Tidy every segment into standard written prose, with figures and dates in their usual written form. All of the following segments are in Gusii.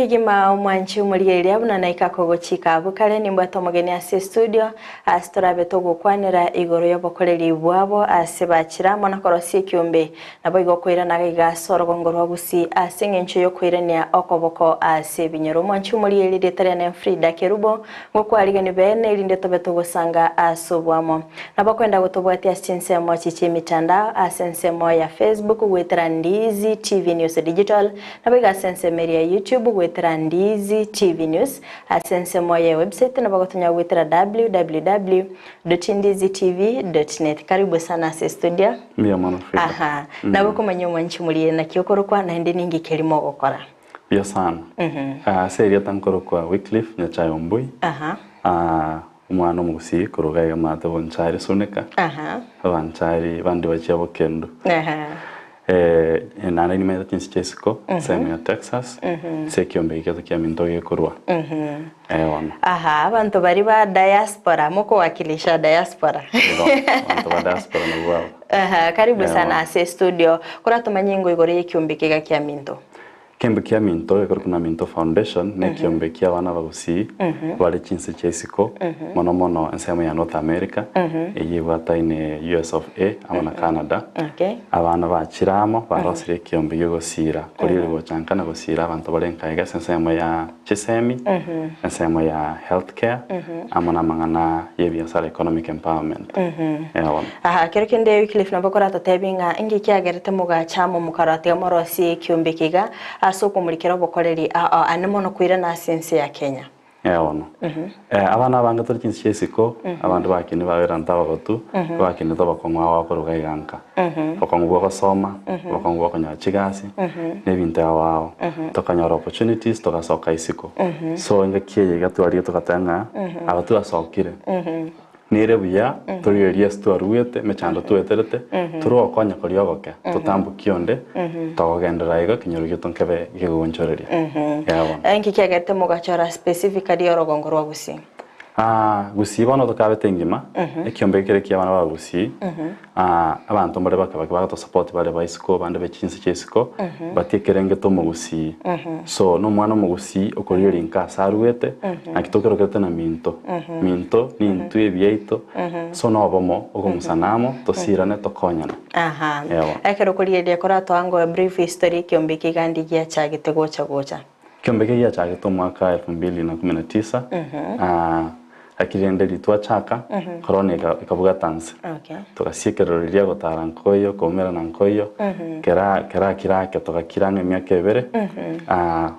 Kegima omwanchi omorigereria buna naika kogochika abwo kare nimbwate omogeni ase estudio ase torabe togokwanera igoro y'obokoreri bwabo ase bachira amo na korosia ekiombe Naboigo okoirana gaiga ase orogongo rwa Gusii ase engencho y'okoirania okoboko ase ebinyoro. Omwanchi omorigereria erieta riane Frida Kerubo, ngokwariganio beene erinde tobe togosanga ase oboamo. Nabo okwenda gotobwatia ase chinsemo echi chi'emitandao ase ensemo ya Facebook goetera Ndizi TV News Digital, naboigo ase ensemo eria ya YouTube goetera Ndizi TV News, ase ensemo ye website nabo ogotonya goetera www. Dotindizitv.net Karibu sana ase studio. Mbuya mono Frida. Aha. Nabo komanya omwanchi morie naki okorokwa naende ninki kerimo ogokora. Mbuya sana. Ah, ase erieta nkorokwa Wycliffe Nyachae Ombui. Aha. Ah, omwana omogusii korwa iga iga maate Bonchari Suneka. Aha. Abanchari bande bachia Bokendu. Aha. Eh, naende nimaete chinse chia isiko, ensemo ya Texas, ase ekiombe egeto kia minto gekorwa. Eh, bono. Aha, abanto baria ba diaspora, mokowakilisha diaspora. Igo, abanto ba diaspora nabwo aba. Aha, karibu Eh, sana bono. ase estudio. Koratomanye ingo igoro y'ekiombe kiga kia minto. Ekiombe kia minto gekorokwa na Minto Foundation ne ekiombe kia abana abagusii bare chinse chia isiko mono mono ensemo ya North America eyio ebwataine US of A amo na Canada. Okay. Abana bachire amo barosirie ekiombe giogosiira koria gocha nka na gosiira abanto bare nka iga ase ensemo ya chisemi, ensemo ya health care amo na amang'ana ya ebiasara economic empowerment. Eeh bono. Aha, kero kende Wycliffe nabo koratotebie ng'a inki kiagerete mogacha amo mokarora tiga morosie ekiombe eke iga ase okomorikera obokoreri ao ane mono koirana ase ense ya Kenya. Ee bono. Abana abange tore chinse chia isiko, abanto bakini baberante abagotu, bakinete obokong'u ao akoruga iga nka. Obokong'u bwa ogosoma, obokong'u bwa okonyora chigasi, na ebinto ao ao. Tokanyora opportunities togasoka isiko. So engaki eye iga twarigia togateba ng'a aba twasokire, Nere buya torigererie ase twaruete, emechando tweterete, torwe gokonya koria ogoke, totambokie onde, togogenderera igo ekenyoro giaito nkebe gegonchoreria. Yaya bono. Inki kiagerete mogachora specifically orogongo rwa Gusii? Ah, Gusii bono tokabete engima, ekiombe kere kia abana ba Gusii, ah, abanto mbare bake bake bagatosupport bare ba isiko, bande be chinse chia isiko, but ekerengete omogusii. So, na omwana omogusii okorigereria inka ase aruete, naki tokerokerete na minto. Minto, nintwe ebiaito, so na obomo, okong'usana amo, tosirane, tokonyane. Aha. Ewa. Ekero okorigereria koratoa ngo brief history ekiombe eke iga ndi giachagete gocha gocha. Ekiombe eke giachagete omwaka elfu mbili na kumi na tisa, lakini rende ritwachaka, corona ekabwata nse. Okay. Togasiekerera riria gotara nkoiyo, koumerana nkoiyo, kera kera kira ake togakira ang'e emiaka ebere,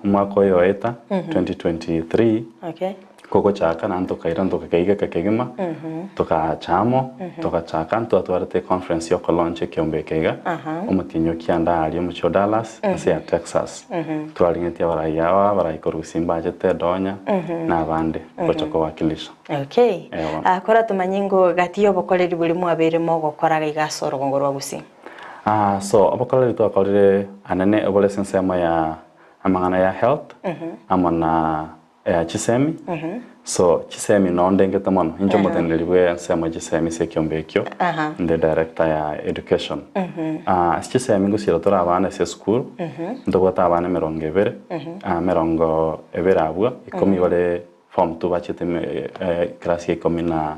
omwaka oyo oeta 2023, Okay. Kogochaka naende tokaira tokageigeka kegima, togacha amo, togachaka ntwatwarete econference ya okolaunch ekeombe eke iga, omotienyi o kianda aria omochie o Dallas, ase ya Texas. Twaringetie abarai aba, abarai korwa gusii mbachete Donya, na abande, gocha kowakilisha. Okay. Eeh bono. Ah, koratomanye ngo gati y'obokoreri boria mwabeire mogokora iga ase orogongo rwa Gusii. Ah, so obokoreri twakorire anene obore ase ensemo ya amang'ana ya health, amo na Chisemi, so chisemi noo ndengete mono, inche omoteneneri bwe ensemo ya chisemi ase ekiombe ekio, inde director ya education. Ase chisemi ngosiira tore abana ase esukuru, ntobwate abana emerongo ebere, emerongo ebere abwo, ikomi bare form two bachete eclass ya ikomi na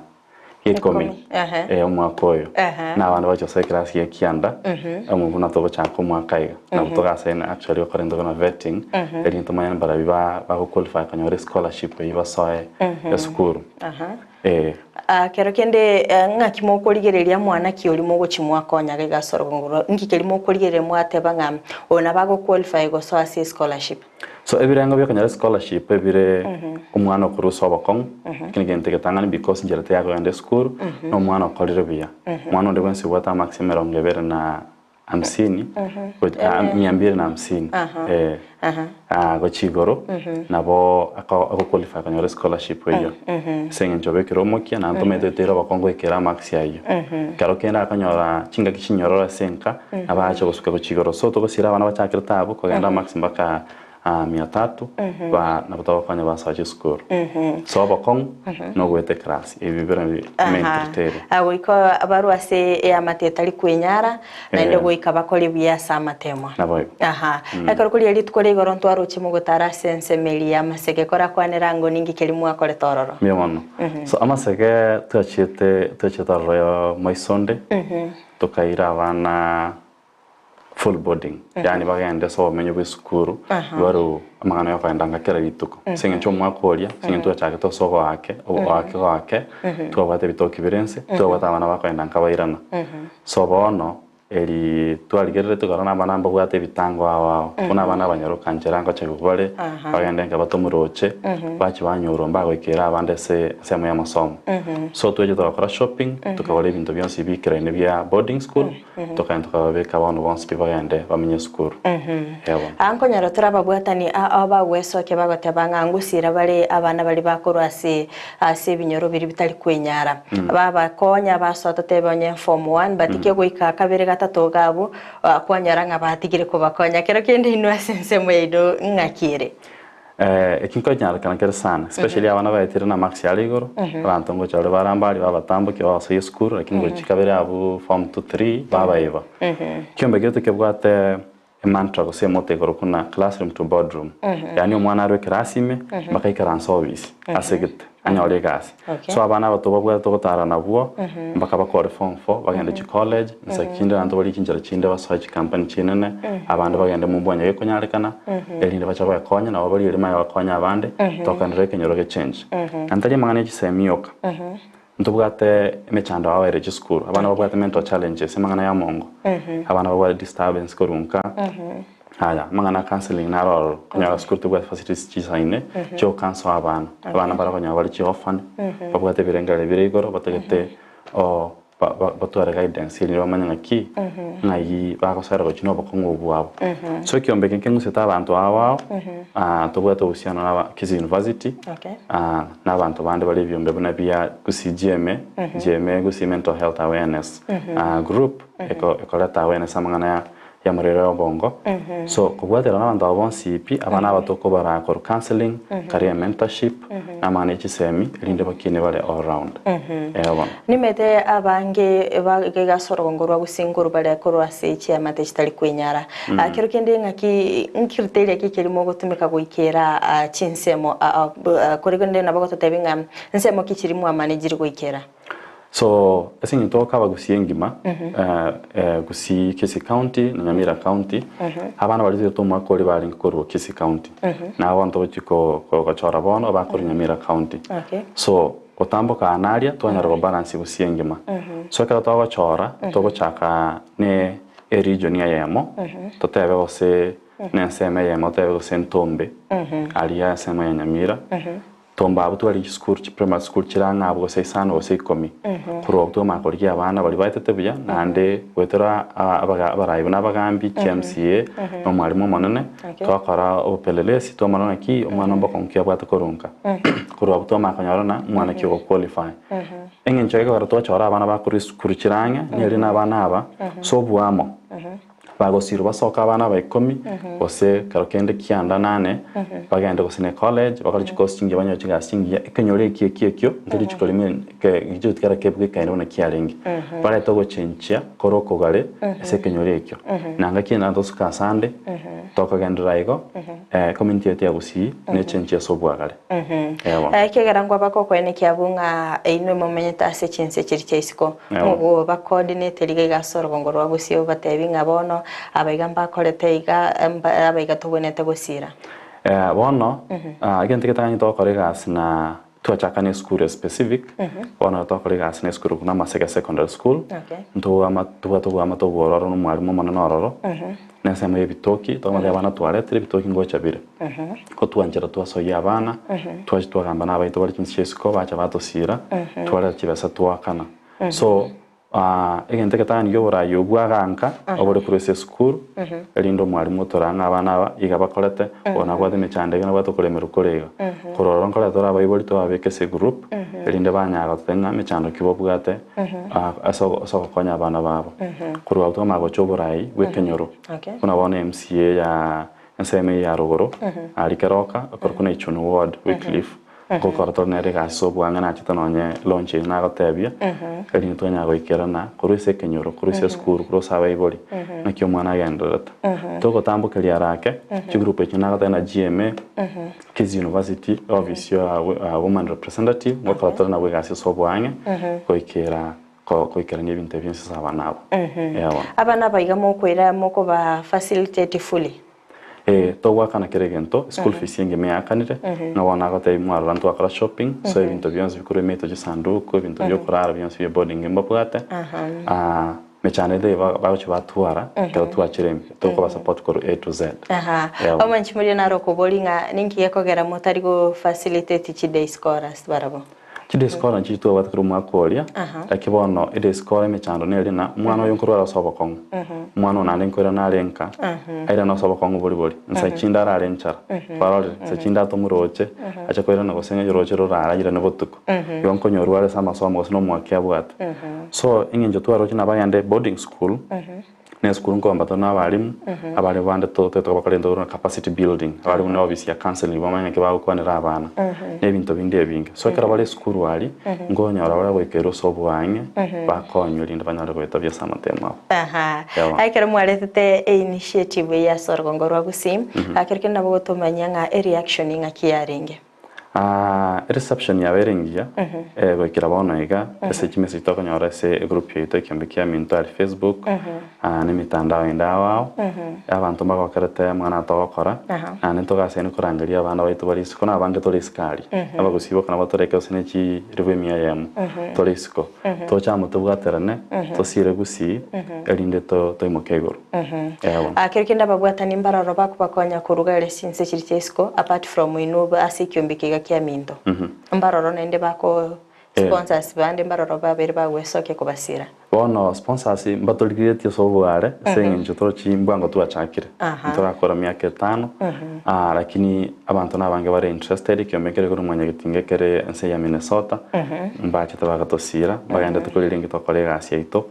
ikomi eh, omwaka oyo na abande bache gosoa ekerasi gia kianda omo buna togochaka omwaka iga nabo togasaina actually gokora into buna vetting erinde tomanye mbarabwo ba bago qualify konyora escholarship eywo basoe esukuru eh. Ah, kero kende eh, ng'aki mokorigereria mwana ki oria mogochi mwakonya iga ase orogongo rwa inki keria mokorigereria mwateba ng'a oyo nabo ago qualify gosoa ase escholarship? So ebirengo biokonyora escholarship ebire omwana okorwa ase obokong'u, eki negento egetang'ani because enchera tiyakogenda esukuru, na omwana okorire buya. Omwana onde bwensi obwate amarks emerongo ebere na hamsini, gochi mia mbili na hamsini eh, gochia igoro, nabo ako ako qualify konyora escholarship eyio. Ase eng'encho obekire omokia naende tomaete oiteire obokong'u goikera amarks ayio. Ekero kende akonyora chingaki chinyororo ase enka, nabo ache gosuka gochia igoro. So togosira abana bachakire taabu kogenda amarks mpaka. Mia tatu ba nabo togokonya basoa chisukuru. So obokong'u nogoeta eclass ebi bire main Aha. criteria. Ah, goika barwe ase eamate etari kwenyara, naende Eh. goika bakore buya ase amatemwa. Naboigo. Aha. Ekero koria rituko ria igoro ntwaroche mogotara ase ensemo eria y'amasege, korakwanera ango ninki keria mwakorete ororo? Mbuya mono. So amasege twachiete twachiete ororo ya moisonde, tokaira abana full boarding, yaani bagende ase obomenyo bwa esukuru, baru amang'ana ya okoenda nka kera rituko. Ase eng'encho omwaka oria, ase eng'encho twachagete ase ogoake, ogoake goake, twabwate ebitoki bire nse, twabwate abana bakoenda nka bairana. So bono, eri twarigereretie korora na abana mbabwate ebitango ao ao, buna abana abanyaroka nchera ngochegwa bare, bagende nka batomoroche, bachie banyorwa mbagoikera abande ase ensemo ya amasomo. So tweche togakora shopping, tokagora ebinto bionsi biikeraine bia boarding school, Tokagenda tokababeka bono bonsi pi bagende bamenye esukuru. Eeh bono. Aa nkonyora tore ababwatani ao bagwesokia bagoteba ng'a ngosiira bare abana baria bakorwa ase ase ebinyoro biria bitari kwenyara. Babakonya basoa totebe onye form one batikia goika kabere gatato iga abwo kwanyora ng'a batigire kobakonya. Kero kende inwe ase ensemo yaino ng'aki ere? Eki nkonyarekana kere sana, especially abana baetire na marks are igoro, abanto ngocha bare baramba aria babatambokia babasoyia esukuru lakini gochia kabere abwo form two three babaiba. Ekiombe giaito kebwate emantra gose emotto igoro buna classroom to boardroom, yaani omwana arwe ekerasi ime mpaka aikaranse ofisi ase egete anyore egasi. So abana aba tobabwate togotara nabwo mpaka bakore form four bagende chicollege, insa chinde naende tobarie chinchera chinde basoe chicompany chinene, abande bagende mombwanyo gekonyarekana, erinde bache goekonya nabo barie erimo aye bakonye abande, tokenderere ekenyoro gechange. Naende tari amang'ana ya chisemi yoka, ntobwate emechando ao ere chisukuru, abana babwate mental challenges, amang'ana ya omongo, abana babwate disturbance korwa nka. Aya, amang'ana a counselling naro ororo, okonyora sukuru tebwati facilities chisaine chia gocounsel abana. Abana mbare okonyora bare chiorphan, babwate ebirengererio bire igoro batagete o ba- ba- batware guidance erinde bamanye ng'aki, ng'ai bagosera gochia na obokong'u obwo bwabo. So ekiombe eke nkeng'usete abanto ao ao, tobwate obohusiano na aba Kisii University, Okay. na abanto bande bare ebiombe buna bia Gusii GMA, GMA Gusii Mental Health Awareness Group, eko ekoreta awareness amang'ana ya y'amorero y'obongo. So kobwaterana n'abanto aba bonsi pi, aba naba tokobaraa korwa counselling, career mentorship, na amang'ana ye chisemi, erinde bakine bare all round. Eeh bono. Nimete abange bagaiga ase orogongo rwa gusii nkorwa bare korwa ase chiamate chitari kwenyara. Kero kende ng'aki ncriteria ki kerimo ogotumeka goikera chinsemo korende nabo gototebia ng'a nsemo ki chiri mwamanejire goikera? So ase eng'encho togokaba Gusii engima, Gusii Kisii County na Nyamira County, abana baria toigwete omwaka oria barenge korwa Kisii County, na abanto gochia ko- ko- gochora bono bakorwa Nyamira County. Okay. So gotamboka aa na aria twanyara go balance Gusii engima. So ekero togochora, togochaka ne eregion eyemo, totebe gose na ensemo eyemo totebe gose Ntombe, aria ensemo ya Nyamira. Tomba abwo tware chisukuru chi primary school chire ang'e abwo gose isano gose ikomi. Korwa abwo twamanya korigia abana baria baetete buya naende goetera abarai buna abagambi, chi MCA na omwalimu omonene, twakora obopelelesi twamanya ng'aki omwana mbokong'u ki abwate korwa nka. Korwa abwo twamanya konyora ng'a omwana ki ogo qualify. Eng'encho ekogera twachora abana bakorwa esukuru chire ang'e, neri na abana aba, ase oboamo. Bagosirwa basoke abana aba ikomi, gose kero kende kianda nane, bagende gose ne college, bakore chikosi chingiya banyore chigasi chingiya, ekenyoro eki eki ekio, nke rituko rimo ke rigotigara kebwekaine buna kiarenge. Barete ogochenchia kore okogare ase ekenyoro ekio. Na ngaki ende tosuke asande, tokogenderera igo, community yaito ya Gusii nechenchie ase obwagare. Eeh bono. Ekiagera nkwabakokoenekia abwo ng'a inwe momenyete ase chinse chiria chia isiko, Mogoba coordinate riga iga ase orogongo rwa gusii obatebi ng'a bono abaiga mbakorete iga abaiga tobwenerete gosira. Bono egento getang'ani togokora egasi na twachaka na esukuru specific, bono togokora egasi na esukuru buna Maseke Secondary School, ntobwama tobwate obwamate obwororo na omwalimu omonene ororo, na ensemo ya ebitoki, tokomotebia abana twaretire ebitoki ngocha bire. Ko twanchera twasoyia abana, twachia twagamba na abaito bare chinse chia isiko, bacha batosira, twareta chibesa twaakana. So, egento egetang'ani kia oboraai obwo aganka, obore korwa ase esukuru, erinde omwalimu otorang'e ng'a abana aba iga bakorete, oyo nabwate emechando iga nabwate okoremerwa kore iga. Korwa ororo nkoreta ore abaibori twababeka ase egroup, erinde banyare gototebia ng'a emechando ki babwate, ase ase ogokonya abana babo. Korwa abwo twamanya gocha oboraai bwa ekenyoro, buna bono MCA ya. Ensemo eye ya rogoro, aria Keroka, okorokwa na Ichuni Ward, Wycliffe, ngokora tore nere egasi ase obwang'e nachete nonye launch eyio nagotebia, erinde twanyara goikerana korwa ase ekenyoro, korwa ase esukuru, korwa ase abaibori, naki omwana agendererete. Togotambokeria ara ake, chigroup echio nagotebia na GMA, Kisii University, office ya woman representative, ngokora tore nabwo egasi ase obwang'e, goikera goikerania ebinto ebi bionsi ase abana aba. Eeh bono. Abana aba iga mokoira mokoba facilitate fully? Ee, togoakana kera egento, school fees engima eakanire, ng'a bono nagotebia mwarora ntwakora shopping, so ebinto bionsi bikorwa emeito chisanduku, ebinto bia okorara bionsi bia boarding mbabwate, mechando ende eye bagochia batwara ekero twachire ime, tokoba support korwa A to Z. Eeh bono. Omonchi moria naro okoboria ng'a ninki gekogera motari go facilitate chi day scholars barabwo? Chiday scholar nchiria twabwate korwa omwaka oria, lakini bono eday scholar emechando nere ng'a omwana oyo nkorware ase obokong'u, omwana oyo naende nkoirana are nka, airane ase obokong'u bori bori, nsa chinde arare enchara, kwarorire, nsa chinde atomoroche, ache koirana gose ng'a oroche rorare airane botuko, igo nkonyorwa are ase amasomo gose na omwaki abwate. So eng'encho twaroche nabagende boarding school. Na esukuru nkoomba tore na abalimu, abalimu bande totagete kobakora egento korwa capacity building, abalimu na ofisi ya counselling bamanye naki bagokwanera abana, na ebinto binde ebinge. So ekero bare esukuru aria, nkonyora bare goikerwa ase oboang'e, bakonywe rinde banyore goetobia ase amatemo abo. Aha. Ewa. Ekero mwaretete einitiative eye ase orogongo rwa Gusii, ekero kende nabo gotomanyia ng'a ereaction ng'aki yarenge. Ereception yabo ere engiya, goikera bono iga, ase chimessage tokonyora ase egroup yaito ekiombe kia minto aria Facebook, na emitandao ende ao ao, abanto mbagokerete amang'ana togokora, naende ntogasaini korangeria abana baito bare isiko na abange tore isiko aria, abagusii boka nabo toreke gose ne chiribu emia eyemo, tore isiko. Toche amo tobwaterane, tosire gusii, erinde toimoke igoro. Eeh bono. Kero kende ababwatani mbaroro bakobakonya koruga ere chinse chiria chia isiko apart from inwe ase ekiombe kiga kia minto. Mbaroro naende bako sponsors bande mbaroro babere bagwesokia kobasira. Bono sponsors mbatorigeretie ase oboare ase eng'encho torochi mbwango twachakire. Ntorakora miaka etano lakini abanto nabange bare interested ekiombe kere korwa mwanyagetinga kere ense ya Minnesota mbachete bagatosira mbagenderete koria renge tokore egasi yaito.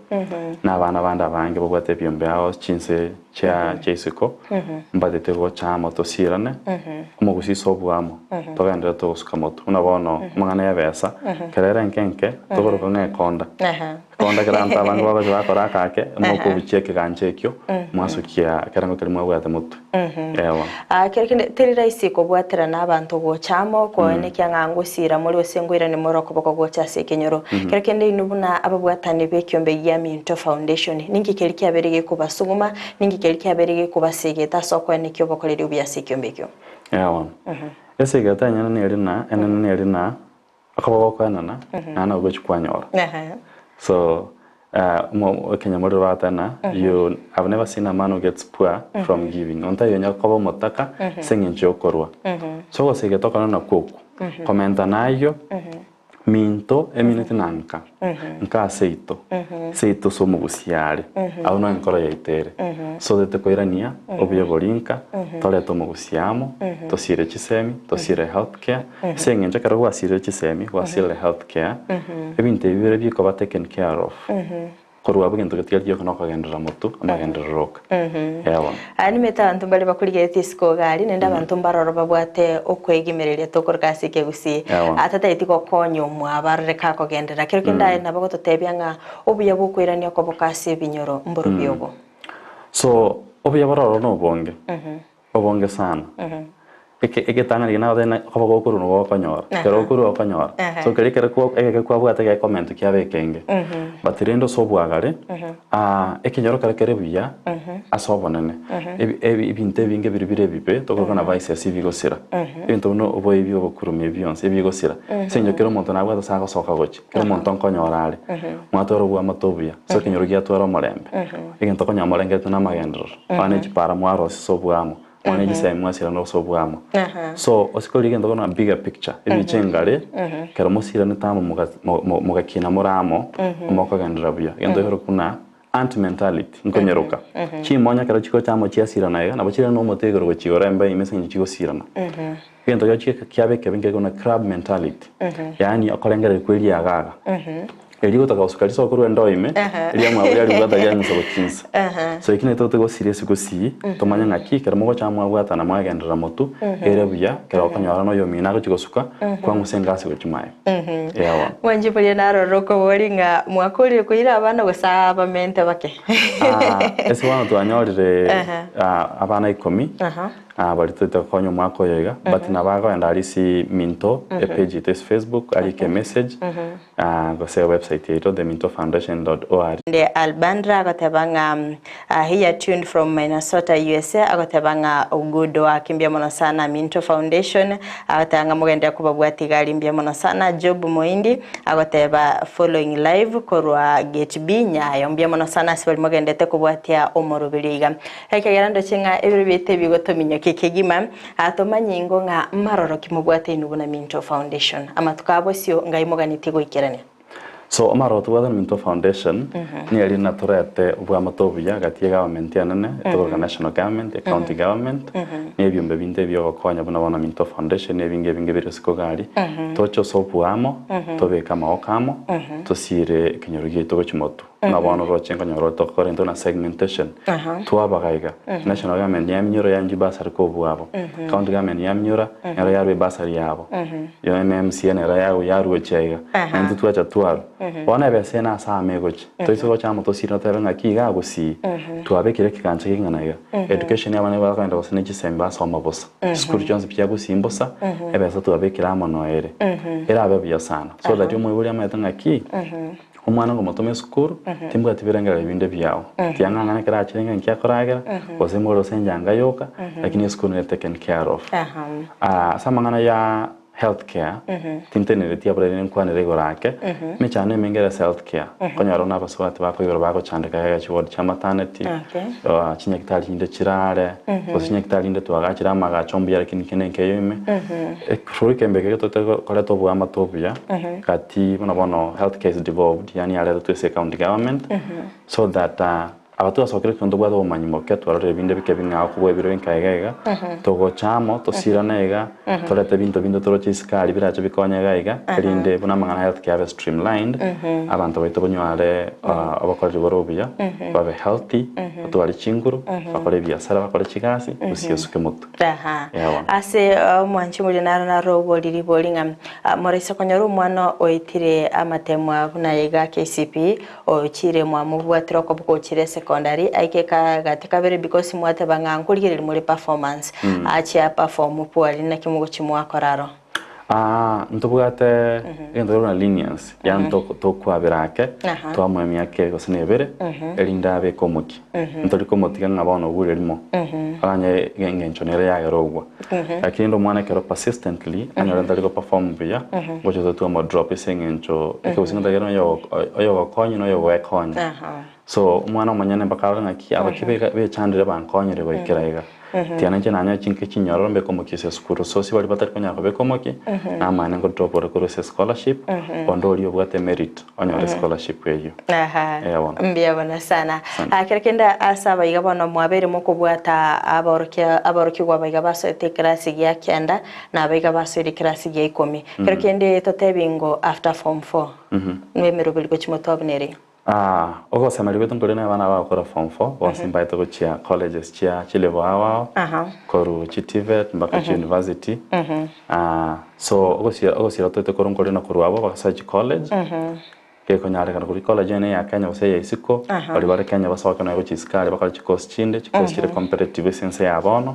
Na abana bande abange babwate ebiombe ao chinse chia chia isiko, mbatete gocha amo tosirane, omogusii obwamo, togenderere togosuka motwe. Buna bono amang'ana y'ebesa, kera ere enke enke, tokoroka ng'a ekonda. Ekonda ekero abanto abange bagocha bakora akake, mokobuchia ekegancha ekio, mwasukia ekerengo keria mwabwate motwe. Eeh. Kero kende teri rahisi kobwaterana abanto gocha amo, koenekia ng'a ngosira more gose ngoirane more okoboko gocha ase ekenyoro. Kero kende inwe buna ababwatani b'ekiombe gia Minto Foundation, ninki keria kiabeire gekobasuguma, ninki keria kiabeire gekobasegeta ase okoenekia obokoreri obuya ase ekiombe ekio? Ee bono, esegeta enyene neri na enene neri na Okoba gokoenana, naende nabo gochia kwanyora. So, ekenyamorero bagateba ng'a you have never seen a man who gets poor from giving. Onto taiyo onya koba omotaka ase eng'encho ya okorua. So ogosegeta okonene nakwo okwo, komenta nayio, minto emineti na nka, nka ase aito, seito ase omogusia are, abwo noo enkoro yaito ere. So totete koirania obuya boria nka, torete omogusia amo, tosiire chisemi, tosiire health care, Ase eng'encho ekero gwasirire chisemi, gwasirire health care, ebinto ebi bire bikoba taken care of, korwa abwo egento getiga gioka nokogenderera motwe, amagenderero oka. Eeh bono. Aya nimete abanto mbare bakorigeretie isiko iga aria, naende abanto mbaroro babwate okwegimereria tokoroka ase ekegusii. Eeh bono. Atataeti gokonya omwabo arore kakogenderera. Kero kende aye nabo ogototebia ng'a obuya bw'okoirania okoboko ase ebinyoro mborobio obo. So, obuya bororo nobonge, Obonge sana. Eke egetang'ani eke nagotebia ng'a okoba gokorwa nigo gokonyora. Ekero okorwa okonyora. So keria ekero kwa egeke kwabwate gekomento kiaba ekenge. But rende ase obwagare, ekenyoro kere kere buya ase obonene, ebi ebi ebinto ebinge biria bire ebibe tokorwa na vices ebigosira. Ebinto buna oboibi, obokurumi ebi bionsi ebigosira. Ase eng'encho kera omonto nabwate ase agosoka gochia, kera omonto nkonyora are. Mwatwara obwamate obuya, ase ekenyoro giatwara omorembe. Egento okonyora morengeretie namagenderero. Nonya ne chipara mwarosia ase obwamo, nonya ne chisemi mwasirana ase obwamo. So ase korigia egento buna bigger picture, ebicha engare, ekero mosiranete amo moga mogakina more amo, mokogenderera buya. Egento ekerokwa buna ant mentality, nkonyeroka. Chimonya ekero chigocha amo chiasirana iga, nabo chire na omote igoro gochia igoro embe ime ase eng'encho chigosirana. Egento ekeria kiaba ekebe nkeria buna crab mentality, yaani okorengereria kwa eriagaga. Erio gotaka gosuka risoko korwa endoo ime, riamwabo riaribwata rianyusa gochia inse. So eki naintwe togosiria ase gosii, tomanye ng'aki ekero mogocha mwabwatana mwagenderera motwe, ere buya ekero okonyora na oyomino agochia gosuka, kwang'usa engasi gochia maega. Eeh bono. Mwanche boria narorire okoboria ng'a mwakorire koira abana gose abamente bake? Ase bono twanyorire abana ikomi, baria toete gokonya omwaka oyo iga, but nabo agoenda aria ase Minto, epage yaito ase Facebook, arike emessage, Gose ewebsite yaito themintofoundation dot org. Ande Albandra agoteba ng'a Here tuned from Minnesota USA agoteba ng'a good work mbuya mono sana Minto Foundation agoteba ng'a mogenderere kobabwatia igari mbuya mono sana Job Moindi agoteba following live korwa Gate B Nyayo mbuya mono sana ase baria mogenderete kobwatia omoroberio iga Ekegera ndoche ng'a ebiro biaito ebi gotominyokia kegima Tomanyi ingo ng'a maroro ki mobwate inwe buna Minto Foundation. Amatuko a bosio ngai moganetie goikerania? So amaroro tobwate na Minto Foundation nigo natorete obwamate obuya gati ye government enene etokoroka national government, e county government na ebiombe binde biogokonya buna bono Minto Foundation na ebinge ebinge bire isiko iga aria. Toche ase oboamo, tobeke amagoko amo, tosiire ekenyoro giaito gochia motwe. Buna bono oroche nkonyora ore togokora intwe na segmentation, twabaga iga, national government yaminyora yanchwa ebasari kobua abo, county government yaminyora nero yarua ebasari yabo, yo MMCA nero yago yaruochia iga, na intwe twacha twarwa. Bono ebesa eye nase amo egochia, toise gocha amo tosire totebe ng'aki iga gusii, twabekire ekegancha keng'ana iga, education ya abana bakogenda gose ne chisemi basoma bosa, chisukuru chionsi pi chia gusii mbosa, ebesa twabekire amo noere, erabe buya sana, so that omoibori amanyete ng'aki. Omwana ngomotoma esukuru, timbwati birengererio binde biao. Tiang'ang'ana ekero achire ng'a inki akoragera, gose mbore gose enjanga yoka, lakini esukuru nere taken care of. Ase amang'ana ya health care, tintenereti abwo rende nkwanere igoro ake, emechando emenge ere ase health care, okonyora buna abasubati bakoigora bagochandeka iga chiward chia maternity, chinyagitari chinde chirare, gose chinyagitari rinde twagachire amagacho mbuya lakini kende nkeiyo ime. Ekerogo ekembe eke getote koreta oboamate obuya gati buna bono health care is devolved yaani yaretetwe ase ecounty government so that aba twasokire ekero ntobwate obomanyi moke twarorire ebinde bike bing'ao kobua ebiro inka iga iga togocha amo tosirane iga torete ebinto binde toroche isiko aria birache bikonye iga iga erinde buna amang'ana ya health care abe streamlined abanto baito banyare obokoreri bore obuya babe healthy batware chinguru bakore ebiasara bakore chigasi gose esuke motwe. Aha. Ewa. Ase omwanchi oria naro narobori ribori ng'a moraise konyora omwana oetire amatemwa buna iga KCPE ochire mwamobwatire okoboko ochire secondary aike gati kabere because mwateba ng'a nkorigereria more performance achia aperform poorly naki mogochia mwakora aro. Ntobwate egento keria buna leniency, yaani tokwabera ake, twamoa emiaka eye gose na ebere, erinde abeke omokia. Ntori komotiga ng'a bono ogure rimo, oranye engencho nere yagera ogwa. Lakini rende omwana ekero persistently anyore ntari go perform buya, ngocha totwe mo drop ase eng'encho ekegusii ng'a tari oyogokonya na oyogoekonya. So omwana omonyene mpaka arore ng'aki abaki bechandire bankonyire goikera iga. Tiga nainche nanyore chinki chinyororo mbeke omokia ase esukuru. So ase baria batari konyara kobeka omokia, namaene nko drop ore korwa ase escholarship, onde oria obwate merit onyore escholarship eyio. Aha, Eeh bono. mbuya bono sana. Asante. Ah, kero kende ase abaiga bono mwabeire mokobwata aborokia aborokigwa abaiga basoete ekerasi gia kianda na abaiga basoire ekerasi gia ikomi. Kero kende totebi ngo after form four, emeroberi gochia motwe abwo nere. Ogosemeria gwaito nkore na abana bagokora form four, bonsi mbaete gochia colleges chia chilevel ao ao, korwa chi TVET mpaka chi university. So ogosira ogosira toete korwa nkore na korwa abwo bagasoa chi college, gekonyarekana korwa college eye ya Kenya gose eya isiko, baria bare Kenya basoke nonya gochia isiko aria bakore chicourse chinde, chicourse chire competitive ase ense ya bono,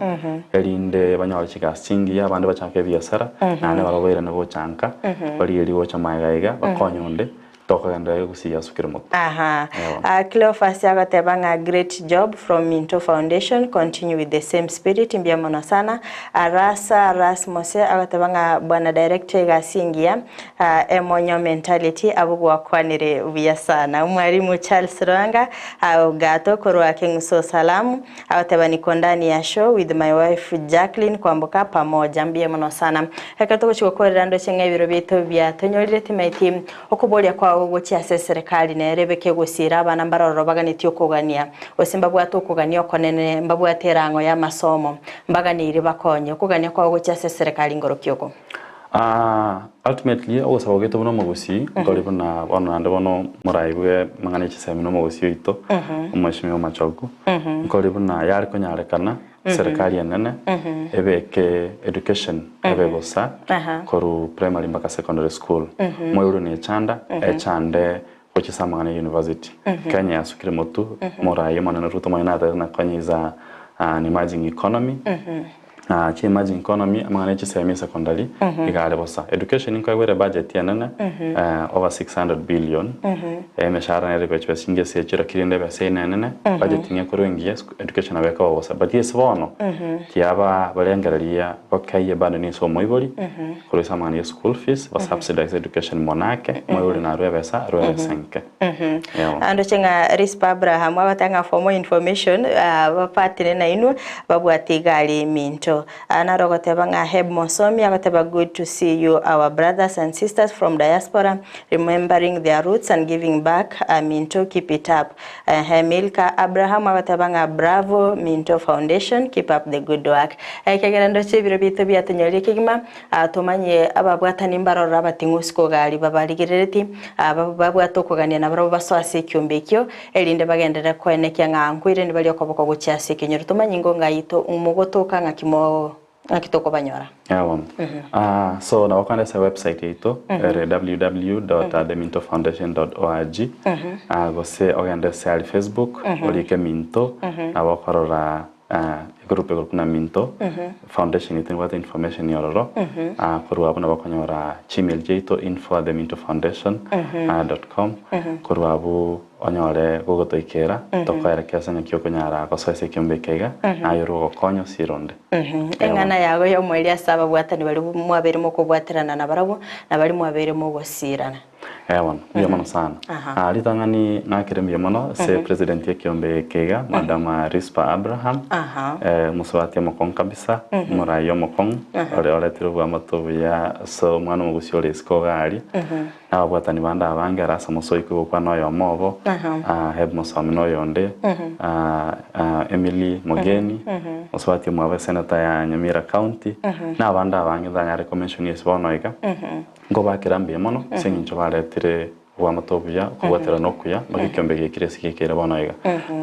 erinde banyore chigasi chingiya abande bachake ebiasara, naende barabwo bairane gocha nka, barigerie gocha magega iga, bakonye onde. Tokogenderera gosiria ase kera omote. Aha. Eeh. Ah, Cleophas agoteba ng'a great job from Minto Foundation, continue with the same spirit, mbuya mono sana. Arasa Rasmus agoteba ng'a bwana director egasi engiya, ah, emonyo mentality abwo gwakwanire buya sana. Omwalimu Charles Rwanga ah, Ogato korwa Keng'uso Salamu agoteba niko ndani ya show with my wife Jacqueline Kwamboka pamoja, mbuya mono sana. Ekero togochia gokorera ndoche ng'a ebiro biaito biatonyorire timaeti Okoboria kwao gochia ase eserekari nere ebeke gosiira abana mbarororo baganetie okogania, gose mbabwate okogania okonene, mbabwate erang'o y'amasomo, mbaganeirie bakonye. Okogania kwao gochia ase eserekari ngoroki oko? Ultimately ogosaba gwaito buna omogusii nkori buna bono naende bono moraigwe amang'ana ya chisemi na omogusii oito omweshimiwa Machogu, nkori buna yare konyarekana serikali enene ebeke education ebe bosa korwa primary mpaka secondary school. Moirwe na echanda, echande gochia ase amang'ana ya university. Kenya yasukire motwe, moraia omonene Ruto omonyene natebete ng'a Kenya is a an emerging economy. Chi emerging economy amang'ana ya chisemi esecondary iga are bosa. Education nkoegwa ere budget enene over 600 billion, emeshahara nere ekochia chibesa chinge ase echiro ki rende ebesa eye nenene, budget ng'a ekorwa engiya education nabo ekoba bosa. But ase bono tiaba barengereria bokeiye bado ninse omoibori korwa ase amang'ana ya school fees ba subsidize education mono ake omoibori narue ebesa arue ebesa enke. Eeh. Andoche ng'a Rispa Abraham agoteba ng'a for more information bapatire nainwe babwate igari minto. Naro ogoteba ng'a Heb Mosomi agoteba good to see you our brothers and sisters from diaspora remembering their roots and giving back minto keep it up. Ehe Milka Abraham agoteba ng'a bravo Minto Foundation keep up the good work. Ekiagera ndoche ebiro biaito biatonyorire kegima tomanye ababwatani mbarorore abating'usi kogari babarigerereti babwate okogania nabarabwo basoe ase ekiombe ekio erinde bagenderere koenekia ng'a nkoirani baria okoboko gochia ase ekenyoro. Tomanye ingo ng'ai mogotoka ng'aki mo ng'aki tokobanyora. Yabo. So nabo kande ase website yaito ere www dot the minto foundation dot org gose ogende ase aria Facebook orike minto nabo okorora egroup egoro buna minto foundation yaito nebwate information ororo korwa abwo nabo okonyora chimail chiaito info at the minto foundation dot com korwa abwo Onyore gogotoikera, tokoerekesa ng'aki okonyara gosoa ase ekiombe eke iga, naye orwe ogokonya osiire onde. Eng'ana yago y'omoerio ase ababwatani baria mwabeire mokobwaterana nabarabwo, na baria mwabeire mogosiirana. Ee bono, mbuya mono sana. Aha. Ritang'ani ng'akere mbuya mono ase president y'ekiombe eke iga, Madam Risper Abraham, Aha. omosubati omokong'u kabisa, omoraia omokong'u, ore oretire oboamate obuya ase omwana omogusia ore isiko iga aria. Nababwatani bande abange are ase omosoiko gokwana oyomo obo, Heb mosomi na oyonde, Emily Mogeni, mosubati omwabo eseneta ya Nyamira County, na abande abange ntanyare komention ase bono iga, nkobakera mbuya mono ase eng'encho baretire oboamate obuya, okobwaterana okuya, mpaka ekiombe giaikire ase gekeire bono iga.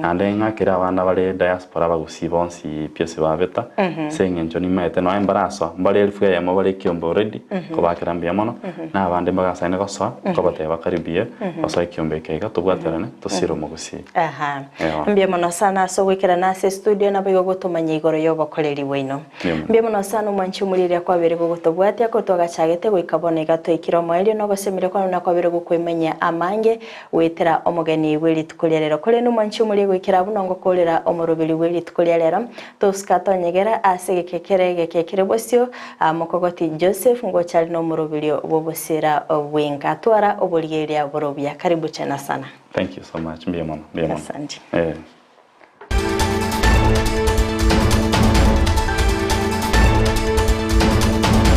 Naende ng'akere abana bare diaspora abagusii bonsi pi ase babeta, ase eng'encho nimaete nonya mbarasoa, mbare elfu eyemo bare ekiombe already, nkobakera mbuya mono, Na abande mbagasaine gosoa, nkobatebia bakaribie gosoa ekiombe eke iga, tobwaterane, tosire omogusii. Aha. Ewa. Mbuya mono sana ase ogoikerana ase estudio naboigo gotomanya igoro y'obokoreri bwaino. Mbuya mono. Mbuya mono sana omwanchi omorieria kwabeire gogotobwatia ko twagachagete goika bono iga twaikire omoerio na ogosemeria kwane buna kwabeire gokoimanyia amange goetera omogeni bwe rituko ria rero. Korende omwanchi omoria goikera abwo nongokorera omoroberi bwe rituko ria rero, tosuka tonyegera ase egeke kere egeke kere bosio, Mokogoti Joseph ngocha are nomoroberio bw'obosira bw'enka. Twara oborigereria bore obuya. Karibu tena sana. Thank you so much. Mbuya mono. Mbuya mono. Asante. Eh.